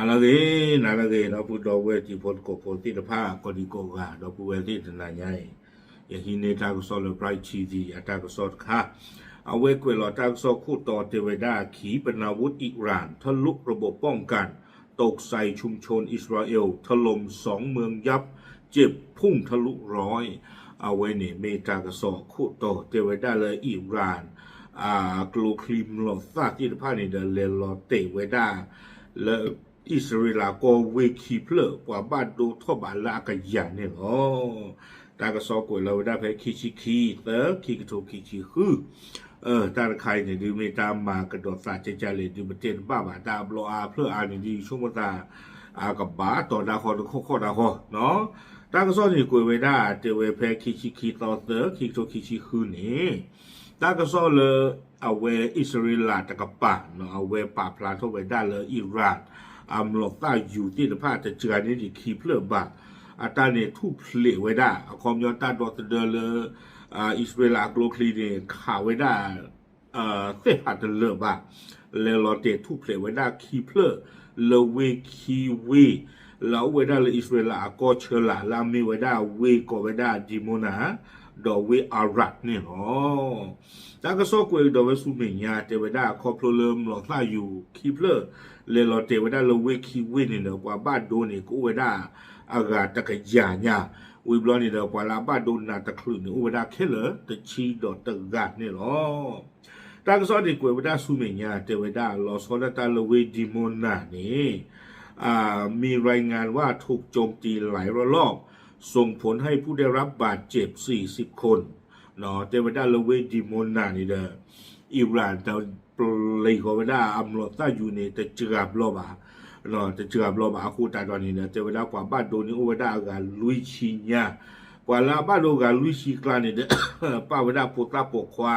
နၤလၢအဂ့ၤ, နၤလၢအဂ့ၤ ဒီပုၢ်ဒီဝဲၢ်တံၤဖိသကိးဖိသ့ၣ်တဖၣ် ကိးဒံကိးဂၤ ဒီပုၢ်ဝဲၢ်သ့ၣ်တနၤညါအံၤ, ယဟံးန့ၢ်တၢ်ကစီၣ်လၢ Bright T V အတၢ်ကစီၣ်တခါ, အဝဲကွဲးလီၤတၢ်ကစီၣ်ခိၣ်တီတဲဝဲဒၣ် ขีปนาวุธอิหร่านทะลุระบบป้องกัน ตกใส่ชุมชนอิสราเอล ถล่มสองเมืองยับ เจ็บพุ่งทะลุร้อย အဝဲန့ၣ်မ့ၢ်တၢ်ကစီၣ်ခိၣ်တီတဲဝဲဒၣ်လၢ Iran အကျိချံမျိာ်သၣ်သ့ၣ်တဖၣ်န့ၣ်ဒီး လဲၤလီၤတဲာ်ဝဲဒၣ် လၢအံၣ်စရ့လးကီၢ်ဝ့ၢ်ခံဖျၢၣ် ပှၤဘၣ်ဒိထီၣ်ဘးလၢအကယၤန့ၣ်လီၤ. တၢ်ကစီၣ်ကွဲးလီၤဝဲဒၣ်ဖဲခံဆံခံသၢ ခံကထိခံဆံဃု တၢ်တခါအံၤန့ၣ်ဒုးမ့ၢ်တၢ်မၤကဒီးသးကဲကၢ်လဲၣ်ဒုး ပတဲတဘၣ်ဘၣ် တၢ်အဘျီအါဖျၢၣ်အါန့ၣ်ဒုး ယဆိကမိၣ်သး အကဘၣ်တီၤဒၣ်ဃီတခီၣ်ဃီဒၣ်ဃီ, တၢ်ကစီၣ်န့ၣ်ကွဲးဝဲဒၣ် တဲဝဲဖဲခံဆံခံသီသၢ ခံကထိခံဆံဃုန့ၣ် တၢ်ကစီၣ်လၢ အဝဲအံၣ်စရ့လးတကပၤ အဝဲပာ်ဖျါထီၣ်ဝဲဒၣ်လၢ Iran အမျိာ်သၣ်ယူၤသ့ၣ်တဖၣ် တစှၤန့ၢ်ဒံးခံဖျၢၣ်ဘၣ်, အတၢ်န့ၣ်ထူၣ်ဖျဲးဝဲဒၣ် အခီပညီတၢ်ဒီသဒၢလၢ အံၣ်စရ့လးအကျိချံန့ၣ် ခးဝဲဒၣ် သ့ၣ်ဖးတလၢာ်ဘၣ်, လဲၤလီၤတဲာ်ထူၣ်ဖျဲးဝဲဒၣ်ခံဖျၢၣ် လၢဝ့ၢ်ခံဝ့ၢ် လၢအအိၣ်ဝဲဒၣ်လၢအံၣ်စရ့လးအကီၢ်ဆၢလာ် လၢအမ့ၢ်ဝဲဒၣ်ဝ့ၢ်ကိးဝဲဒၣ် Dimona ဒီးဝ့ၢ် Arak န့ၣ်လီၤ. တၢ်ကစီၣ်ကွဲးကဒီးဝဲဆူမဲာ်ညါ တဲဝဲဒၣ်ခီဖျိလၢမျိာ်သၣ်ယူၤခံဖျၢၣ် လဲၤလီၤတဲာ်ဝဲဒၣ်လၢဝ့ၢ်ခံဝ့ၢ်န့ၣ်ဒီး ပှၤဘၣ်ဒိန့ၣ် ကအိၣ်ဝဲဒၣ်အဂၤတကယၤညါ, ဝံၤဘျီန့ၣ်ဒီး ပှၤလၢအဘၣ်ဒိနးတချုးန့ၣ် အိၣ်ဝဲဒၣ်ခဲလၢာ်တဆံဒီးတဂၤန့ၣ်လီၤ. တၢ်ကစီၣ်န့ၣ်ကွဲးဝဲဒၣ်ဆူမဲာ်ညါ တဲဝဲဒၣ်လီၤဆီဒၣ်တၢ်လၢဝ့ၢ် Dimona န့ၣ် มีรายงานว่าถูกโจมตีหลายระลอก ส่งผลให้ผู้ได้รับบาดเจ็บสี่สิบคน တဲဝဲဒၣ်လၢဝ့ၢ် Dimona န့ၣ်ဒီး Iran တပျံၤဃီၤဝဲဒၣ်အမျိာ်သၣ်ယူၤန့ၣ် တစှၤဘျီဘၣ်, တစှၤဘျီဘၣ်အဃိသတးဒီးန့ၣ်ဒီး တဲဝဲဒၣ်ပှၤဘၣ်ဒိန့ၣ်အိၣ်ဝဲဒၣ်အဂၤလွံၢ်ဆံညါ, ပှၤလၢအဘၣ်ဒိဂၤလွံၢ်ဆံကျါန့ၣ်ဒီး ပာ်ဝဲဒၣ်ဖိသၣ်ပိာ်ခွါ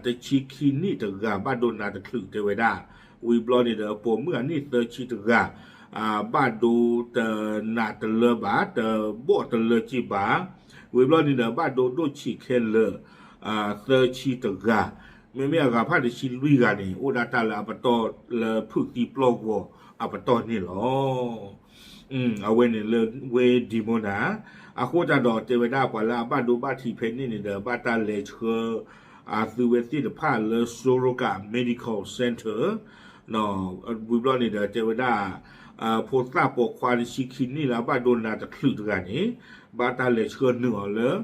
တဆံခံနံၣ်တဂၤ ဘၣ်ဒိနးတချုးတဲဝဲဒၣ်, ဝံၤဘျီန့ၣ်ဒီး ပိာ်မုၣ်အနံၣ်သၢဆံတဂၤ ဘၣ်ဒိတနးတလၢဘၣ် တဘီၣ်တလၢက့ဘၣ်, ဝံၤဘျီန့ၣ်ဒီး ဘၣ်ဒိဒိၣ်ဆံးခဲလၢာ် သၢဆံတဂၤ, မ့မ့ၢ်အဂၤဖးတဆံလွံၢ်ဂၤန့ၣ် အိၣ်ဒၣ်တၢ်လၢအပတီၢ်လၢဖုၣ်သံပျီၢ်ဂီၤအပတီၢ်န့ၣ်လီၤ. အဝဲန့ၣ်လၢဝ့ၢ် Dimona အဃိသတးဒီး တဲဝဲဒၣ်ပှၤလၢအဘၣ်ဒိဘၣ်ထံးဖဲန့ၣ်န့ၣ်ဒီး ဘၣ်တၢ်လဲၤဆှၢ အသုဝဲသ့ၣ်တဖၣ်လၢ Soroka Medical Center ဝံၤဘျီန့ၣ်ဒီး တဲဝဲဒၣ် ဖိသၣ်ပိာ်ခွါတဆံခံနံၣ်လၢအဘၣ်ဒိနးတချုးတဂၤန့ၣ် ဘၣ်တၢ်လဲၤဆှၢနုာ်အီၤလၢ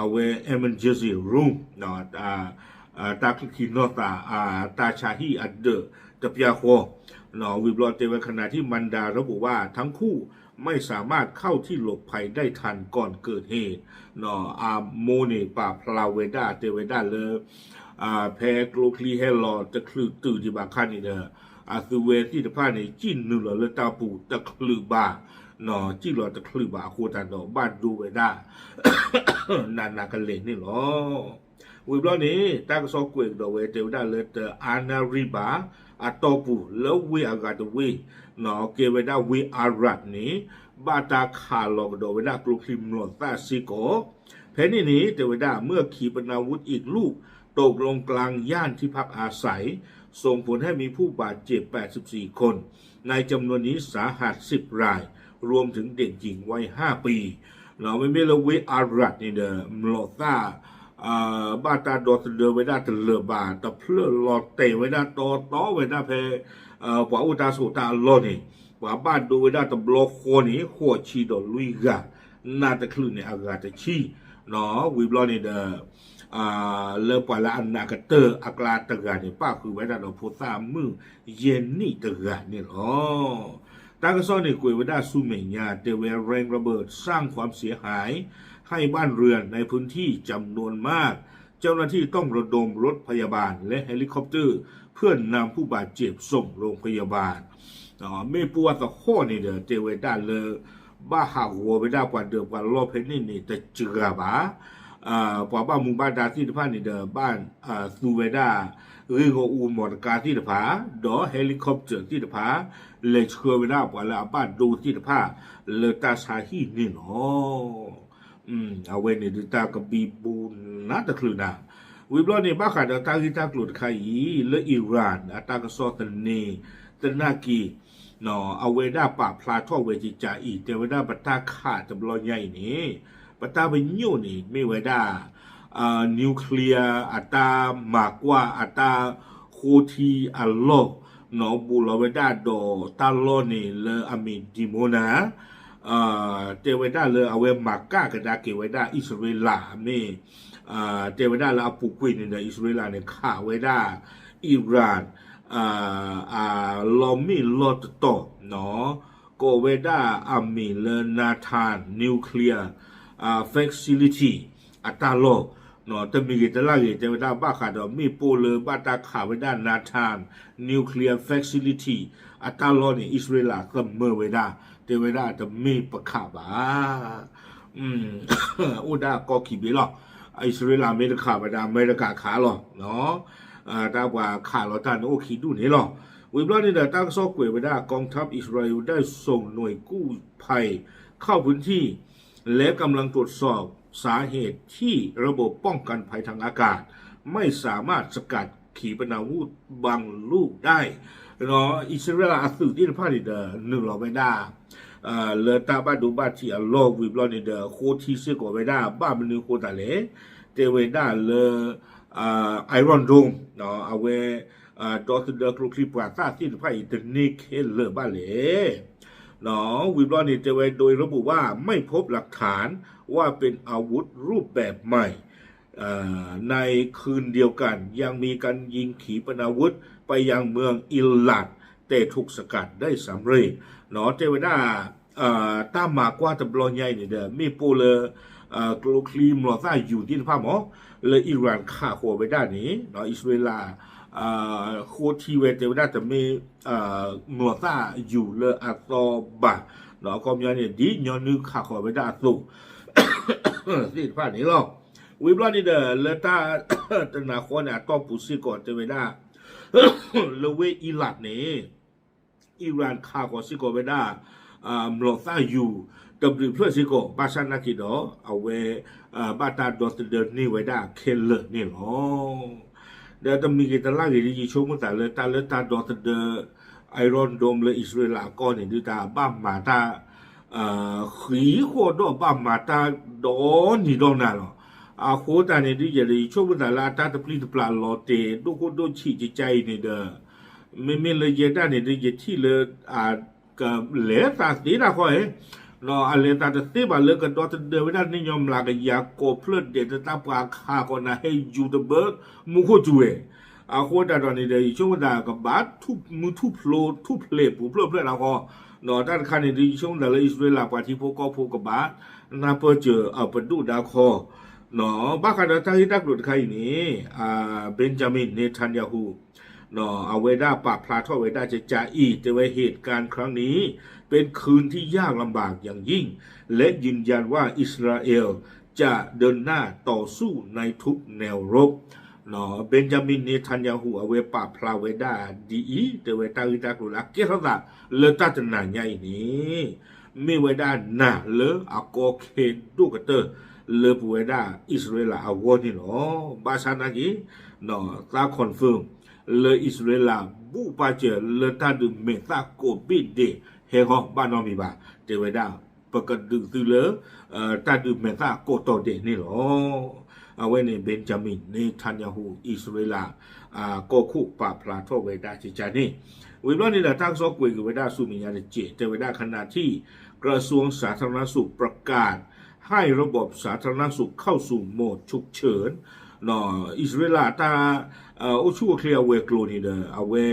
အဝဲ emergency room တၢ်ချံးခံနီၢ်သး တၢ်ဆါဟံၣ်အဒၢးတပျၢ်ဃီ, ဝံၤဘျီတဲဝဲ ขณะที่มารดาระบุว่าทั้งคู่ไม่สามารถเข้าที่หลบภัยได้ทันก่อนเกิดเหตุ အမိၢ်န့ၣ်ပာ်ဖျါဝဲဒၣ်တဲဝဲဒၣ်လၢ ဖဲကျိချံဟဲလီၤတချုးတုၤဒံးဘၣ်အခါန့ၣ်ဒီး အသုဝဲသ့ၣ်တဖၣ်န့ၣ် စံၣ်နုာ်လီၤလၢတၢ်ပူၤတချုးဘၣ်, စံၣ်လီၤတချုးဘၣ်အဃိသတးဒီး ဘၣ်ဒိဝဲဒၣ် နးနးကလဲာ်န့ၣ်လီၤ. ဝံၤဘျီန့ၣ် တၢ်ကစီၣ်ကွဲးကဒီးဝဲတဲဝဲဒၣ်လၢ တအါနၣ်ရံၣ်ဘၣ်အတီၢ်ပူၤ လၢဝ့ၢ်အဂၤတဝ့ၢ် ကဲဝဲဒၣ်ဝ့ၢ် Arak န့ၣ် ဘၣ်တၢ်ခးလီၤကဒီးဝဲဒၣ်ကျိချံမျိာ်သၣ်စ့ၢ်ကီး, ဖဲန့ၣ်န့ၣ် တဲဝဲဒၣ် เมื่อขีปนาวุธอีกลูกตกลงกลางย่านที่พักอาศัย ส่งผลให้มีผู้บาดเจ็บแปดสิบสี่คน ในจำนวนนี้สาหัสสิบราย รวมถึงเด็กหญิงวัยห้าปี မ့မ့ၢ်လၢဝ့ၢ် Arak န့ၣ်ဒီး မျိာ်သၣ် ဘၣ်တၢ်ဒီသဒၢဝဲဒၣ်တလၢာ်ဘၣ် တဖျၢၣ်လီၤတဲာ်ဝဲဒၣ်တီတီဝဲဒၣ်ဖဲ ပှၤအိၣ်တၢ်ဆိးတၢ်အလီၢ်န့ၣ် ပှၤဘၣ်ဒိဝဲဒၣ်တဘျီဃီန့ၣ် ဃိးဆံဒီးလွံၢ်ဂၤ, နးတချုးန့ၣ်အဂၤတဆံ, ဝံၤဘျီန့ၣ်ဒီး လၢပှၤလၢအနးကတၢၢ်အကျါတဂၤန့ၣ် ပၣ်ဃုာ်ဝဲဒၣ်ဒီးဖိသၣ်မုၣ်ယဲၢ်နံၣ်တဂၤန့ၣ်လီၤ. တၢ်ကစီၣ်န့ၣ်ကွဲးဝဲဒၣ်ဆူမဲာ်ညါ တဲဝဲ แรงระเบิดสร้างความเสียหายให้บ้านเรือนในพื้นที่จำนวนมาก เจ้าหน้าที่ต้องระดมรถพยาบาลและเฮลิคอปเตอร์เพื่อนำผู้บาดเจ็บส่งโรงพยาบาล မ့ၣ်ပိၢ်အသဟီၣ်န့ၣ်ဒီး တဲဝဲဒၣ်လၢ ဘၣ်ဟးဂီၤဝဲဒၣ်ပှၤဒၢးပှၤလီၢ်ဖဲန့ၣ်န့ၣ် တစှၤဘၣ်, ပှၤဘၣ်မူဘၣ်ဒါသ့ၣ်တဖၣ်န့ၣ်ဒီး ဘၣ်သူဝဲဒၣ် ဂ့ၢ်ဂီၢ်အူမီၢ်တကါသ့ၣ်တဖၣ် ဒီး helicopter သ့ၣ်တဖၣ် လဲၤဆှၢဝဲဒၣ်ပှၤလၢအဘၣ်ဒိသ့ၣ်တဖၣ် လၢတၢ်ဆါဟံၣ်န့ၣ်လီၤ. အဝဲန့ၣ်ဒုးတၢ်ကဘံဘူနးတချုးနၤ, ဝံၤဘျီန့ၣ် ဘၣ်ဃးဒီးတၢ်ဂ့ၢ်တၢ်ကျိၤတခါအံၤ လၢ Iran အတၢ်ကစီၣ်သန့ၤသနာ်က့ၤ အဝဲဒၣ်ပာ်ဖျါထီၣ်ဝဲကကးအံၤ တဲဝဲဒၣ်ပတၢ်ခးတဘျီညါအံၤန့ၣ် ပတၢ်ပညိၣ်န့ၣ် မ့ၢ်ဝဲဒၣ် nuclear အတၢ်မၤကွၢ်အတၢ်ဃိထံအလီၢ် ဘူးလီၤဝဲဒၣ်ဒီးတၢ်လီၢ်န့ၣ်လၢအမ့ၢ် Dimona တဲဝဲဒၣ်လၢအဝဲမၤကၣ်ကဒါက့ၤဝဲဒၣ်အံၣ်စရ့လး မ့ၢ် တဲဝဲဒၣ်လၢအပူၤကွံာ်န့ၣ်ဒီး အံၣ်စရ့လးန့ၣ် ခးဝဲဒၣ် Iran အလီၢ်မ့ၣ်လီၢ်တတီၤ ကိးဝဲဒၣ်အမံၤလၢ Natan nuclear facility အတၢ်လီၢ် တမံၤဂ့ၤတလၢ်ဂ့ၤ တဲဝဲဒၣ်ဘၣ်ဃးဒီးမ့ၣ်ပိၢ်လၢဘၣ်တၢ်ခးဝဲဒၣ် Natan nuclear facility အတၢ်လီၢ်န့ၣ် အံၣ်စရ့လးသမၢဝဲဒၣ် တဲဝဲဒၣ်တမ့ၢ်ပခးဘၣ် အိၣ်ဒၣ်ကီၢ်ခံဘ့ၣ်လီၤ. အံၣ်စရ့လးမ့ၢ်တခးဘၣ်ဒီး အမဲရကၤခးလီၤ. တၢ်ပှၤခးလီၤတၢ်န့ၣ်အိၣ်ခံဒူၣ်န့ၣ်လီၤ. ဝံၤဘျီန့ၣ်ဒီး တၢ်ကစီၣ်ကွဲးဝဲဒၣ် กองทัพอิสราเอลได้ส่งหน่วยกู้ภัยเข้าพื้นที่ และกำลังตรวจสอบสาเหตุที่ระบบป้องกันภัยทางอากาศไม่สามารถสกัดขีปนาวุธบังลูกได้ အံၣ်စရ့လးအသုးသ့ၣ်တဖၣ်န့ၣ်ဒီး နုာ်လီၤဝဲဒၣ် လၢတၢ်ဘၣ်ဒိဘၣ်ထံးအလီၢ်ဝံၤဘျီန့ၣ်ဒီး ဃိထံစ့ၢ်ကီးဝဲဒၣ် ဘၣ်မနုၤဃိသတးလဲၣ် တဲဝဲဒၣ်လၢ Iron Dome အဝဲ ဒီသဒၢကျိချံမျိာ်သၣ်သ့ၣ်တဖၣ်အံၤ တန့ၢ်ခဲလၢာ်ဘၣ်လဲၣ် ဝံၤဘျီန့ၣ် တဲဝဲ โดยระบุว่าไม่พบหลักฐานว่าเป็นอาวุธรูปแบบใหม่ ในคืนเดียวกันยังมีการยิงขีปนาวุธไปยังเมืองอิลาดแต่ถูกสกัดได้สำเร็จ တဲဝဲဒၣ် တၢ်မၤကွၢ်တဘျီညါအံၤန့ၣ်ဒီး မ့ၣ်ပိၢ်လၢ ကျိချံမျိာ်သၣ်ယူၤသ့ၣ်တဖၣ်မး လၢ Iran ခးဃီၤဝဲဒၣ်န့ၣ် အံၣ်စရ့လး ဃိထံဝဲတဲဝဲဒၣ်တမ့ၢ် မျိာ်သၣ်ယူၤလၢအသီဘၣ် အခီပညီန့ၣ် ဒ်ညီနုၢ်ခးဃီၤဝဲဒၣ်အသိး သ့ၣ်တဖၣ်န့ၣ်လီၤ. ဝံၤဘျီန့ၣ်ဒီး လၢတၢ်တနၤဃီန့ၣ် အတီၢ်ပူၤစ့ၢ်ကီးတဲဝဲဒၣ် လၢဝ့ၢ်အံလးဒ်န့ၣ် Iran ခးဃီၤစ့ၢ်ကီးဝဲဒၣ် မျိာ်သၣ်ယူၤ တဘျုးဖျၢၣ်စ့ၢ်ကီး ဘၣ်ဆၣ်နာ်က့ဒီး အဝဲ ဘၣ်တၢ်ဒီသဒၢန့ၢ်ဝဲဒၣ်ခဲလၢာ်န့ၣ်လီၤ. ဒီးတမံၤဂ့ၤတလၢ်ဂ့ၤဒ်ယဆိကမိၣ်သးလၢတၢ်လၢတၢ်ဒီသဒၢ Iron Dome လၢအံၣ်စရ့လးအကီၢ်န့ၣ် ဒုးတၢ်ဘၣ်မၤတၢ် ဃံးဃီၣ်ဒီးဘၣ်မၤတၢ်ဒီနံၤဒီနၤလီၤ. အဃိသတးန့ၣ်ဒုး ယဆိကမိၣ်သးလၢအတၢ်တပျံၤတပျၢ်လီၤတဲာ် ဒိၣ်ခိၣ်ဒိၣ်ဆံးကကါအံၤန့ၣ်ဒီး မ့မ့ၢ်လၢယဲဒၣ်န့ၣ်ဒုး ယထံၣ်လၢ ကလဲၤသးသ့တၢ်ဃီဧါ အလဲၤသးတသ့ဘၣ်လၢကဒီသဒၢဝဲဒၣ်န့ၣ်ညီမျးကယၤကိးဖျၢၣ်ဒဲး တၢ်ပှၤခးဃီၤနၤဟဲယူၤတဘၢ မူခိၣ်စူၤဝဲ အဃိသတးဒီးန့ၣ်ဒီး ယဆိကမိၣ်သးကဘၣ်ထူၣ်မုၢ်ထူၣ်ဖျိ ထူၣ်ဖျဲးပူၤဖျၢၣ်ဖျၢၣ်တၢ်ဃီ တၢ်တခါန့ၣ်ဒုး ယဆိကမိၣ်သးလၢအံၣ်စရ့လးပှၤထံဖိကီၢ်ဖိကဘၣ် နၢ်ပၢၢ်စၢၤအပဒိၣ်ဒါခီ ဘၣ်ဃးဒီးတၢ်ဂ့ၢ်တၢ်ကျိၤတခါအံၤန့ၣ် Benjamin Netanyahu အဝဲဒၣ်ပာ်ဖျါထီၣ်ဝဲဒၣ်ကကါအံၤ တဲဝဲ เหตุการณ์ครั้งนี้เป็นคืนที่ยากลำบากอย่างยิ่ง และยืนยันว่าอิสราเอลจะเดินหน้าต่อสู้ในทุกแนวรบ Benjamin Netanyahu အဝဲပာ်ဖျါဝဲဒၣ်ဒ်အံၤ တဲဝဲတၢ်ဂ့ၢ်တၢ်ကျိၤလၢအကဲထီၣ်သးလၢတၢ်တနၤညါအံၤန့ၣ် မ့ၢ်ဝဲဒၣ်နၤလၢအကီခဲဒိၣ်ကတၢၢ် လၢပဝဲဒၣ်အံၣ်စရ့လးအဂီၢ်န့ၣ်လီၤ. ဘၣ်ဆၣ်နာ်က့ သး confirm လၢအံၣ်စရ့လး ဘူၣ်ပာ်စၢၤလၢတၢ်ဒုးမဲာ်သၣ်ကိးဘ့ၣ်ဒဲး ဟဲဃီၤဘၣ်နီတမံၤဘၣ် တဲဝဲဒၣ် ပကဒုးသုလၢ တၢ်ဒုးမဲာ်သၣ်ကိးတီၤဒဲးန့ၣ်လီၤ. အဝဲန့ၣ် Benjamin Netanyahu အံၣ်စရ့လး ကီၢ်ခိၣ်ပာ်ဖျါထီၣ်ဝဲဒၣ်ကကါန့ၣ် ဝံၤဘျီန့ၣ်ဒီး တၢ်ကစီၣ်ကွဲးက့ၤဝဲဒၣ်ဆူမဲာ်ညါတစဲး တဲဝဲဒၣ် ขณะที่กระทรวงสาธารณสุขประกาศให้ระบบสาธารณสุขเข้าสู่โหมดฉุกเฉิน အံၣ်စရ့လးတၢ် အိၣ်ဆူၣ်အိၣ်ချ့အဝဲၤကျိၤန့ၣ်ဒီး အဝဲ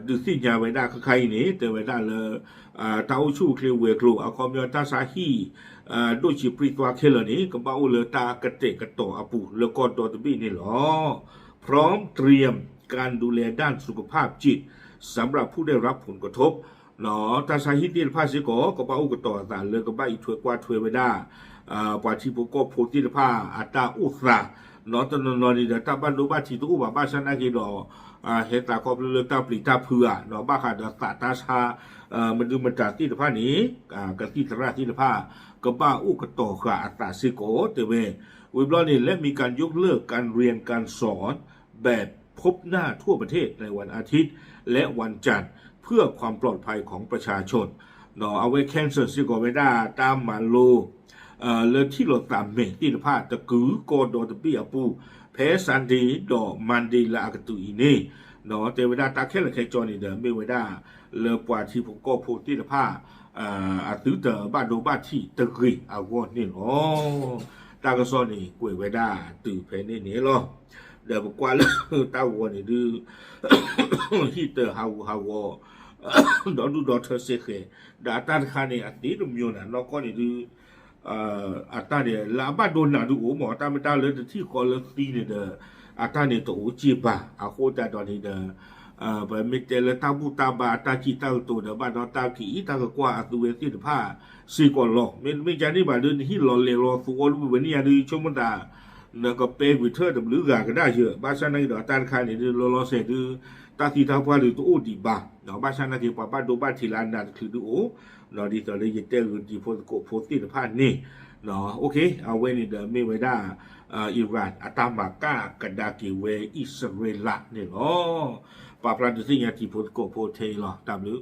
ဒုးသ့ၣ်ညါဝဲဒၣ်ခဲခါအံၤန့ၣ် တဲဝဲဒၣ်လၢ တၢ်အိၣ်ဆူၣ်အိၣ်ချ့ဝဲၤကျိၤ အခီပညီတၢ်ဆါဟံၣ် ဒိၣ်ဆံးပြံးသွါခဲလၢာ်န့ၣ် ကဘၣ်အိၣ်လၢတၢ်ကတဲာ်ကတီၤအပူၤ လၢကီၢ်ဒီတဘ့ၣ်န့ၣ်လီၤ. พร้อมเตรียมการดูแลด้านสุขภาพจิต สำหรับผู้ได้รับผลกระทบ တၢ်ဆါဟံၣ်သ့ၣ်တဖၣ်စ့ၢ်ကီး ကဘၣ်အိၣ်ကတီၤအသးလၢကဘၣ်အံးထွဲကွၢ်ထွဲဝဲဒၣ် ပှၤထံဖိကီၢ်ဖိသ့ၣ်တဖၣ်အတၢ်အိၣ်သး တနီၤနီၤန့ၣ်ဒီး တၢ်ဘၣ်ဒိဘၣ်ထံးတအိၣ်ဘၣ် ဘၣ်ဆၣ်နာ်က့ဒီး ဟဲသးခီဖျိလၢတၢ်ပျံၤတၢ်ဖုးဧါ ဘၣ်ဃးဒီးသးတၢ်ဆါ မဒုမတၤသ့ၣ်တဖၣ်န့ၣ် ကသံၣ်သရၣ်သ့ၣ်တဖၣ် ကဘၣ်အိၣ်ကတီၤဃာ်အသးစ့ၢ်ကီး တဲဝဲ ဝံၤဘျီန့ၣ် และมีการยกเลิกการเรียนการสอนแบบพบหน้าทั่วประเทศในวันอาทิตย์และวันจันทร์ เพื่อความปลอดภัยของประชาชน ဒီးအဝဲ cancel စ့ၢ်ကီးဝဲဒၣ်တၢ်မၤလိ လၢထံၣ်လိာ်သးမဲာ်သ့ၣ်တဖၣ် တကုၤကီၢ်ဒီတဘ့ၣ်အပူၤ ဖဲ Sunday ဒီး Monday လၢအကတုၤအံၤန့ၣ် ဒီးတဲဝဲဒၣ်တၢ်ခဲလၢာ်ခဲဆ့န့ၣ်ဒီး မ့ၢ်ဝဲဒၣ်လၢပှၤထံဖိကီၢ်ဖိသ့ၣ်တဖၣ် အသုတဘၣ်ဒိဘၣ်ထံးတဂ့ၤအဂီၢ်န့ၣ်လီၤ. တၢ်ကစီၣ်န့ၣ် ကွဲးဝဲဒၣ်တုၤဖဲန့ၣ်န့ၣ်လီၤ. ဒီးပကွၢ်လၢတၢ်ဂီၤန့ၣ်ဒုး ဟံၣ်တၢ်ဟးဂူာ်ဟးဂီၤ ဒီဒူၣ်ဒီထၢစ့ၢ်ကီး ဒီးအတၢ်တခါန့ၣ် အသ့တမံၤန့ၣ် နီၢ်ကီၢ်န့ၣ်ဒုး အတၢ်န့ၣ် လၢအဘၣ်ဒိနးဒုးအိၣ်မး တၢ်မ့ၢ်တၢ်လၢတထံၣ်ဃီလၢသံန့ၣ်ဒီး အတၢ်န့ၣ်တအိၣ်စ့ၢ်ဘၣ် အဃိသတးဒီးန့ၣ်ဒီး ပမ့ၢ်တဲလၢတၢ်ဘူၣ်တၢ်ဘါအတၢ်စံးတၢ်ကတိၤဒီး ဘၣ်ဒီးတၢ်ကအံးတၢ်ကကွၢ်အသုဝဲသ့ၣ်တဖၣ်စ့ၢ်ကီးလီၤ. မ့တမ့ၢ်ကန့ၣ်ဘၣ်ဒုး နဟံၣ်လီၤလဲၤလီၤသဝီလၢပဝဲန့ၣ်ညါဒုး ဆိကမိၣ်သး နကပဲကွံာ်ထၢၣ်တဘျုးဂၤကဒါယၢၤ ဘၣ်ဆၣ်နာ်က့ဒီး တၢ်တခါန့ၣ်ဒုး လီၤလီၤဆဲးဒုး တၢ်သံတၢ်ပှၢ်ဒုးတအိၣ်ဒံးဘၣ် ဘၣ်ဆၣ်နာ်က့ ပှၤဘၣ်ဒိဘၣ်ထံးလၢအနးတချုးဒုးအိၣ် ဒ်သိးလၢယတဲဂုာ်တံၤဖိသကိးဖိသ့ၣ်တဖၣ်န့ၣ် အဝဲန့ၣ်ဒီးမ့ၢ်ဝဲဒၣ် Iran အတၢ်မၤကၣ်ကဒါက့ၤဝဲအံၣ်စရ့လးန့ၣ်လီၤ. ပာ်ဖျါဒုးသ့ၣ်ညါတံၤဖိသကိးဖိထဲအံၤလီၤ. တၢ်ဘျုး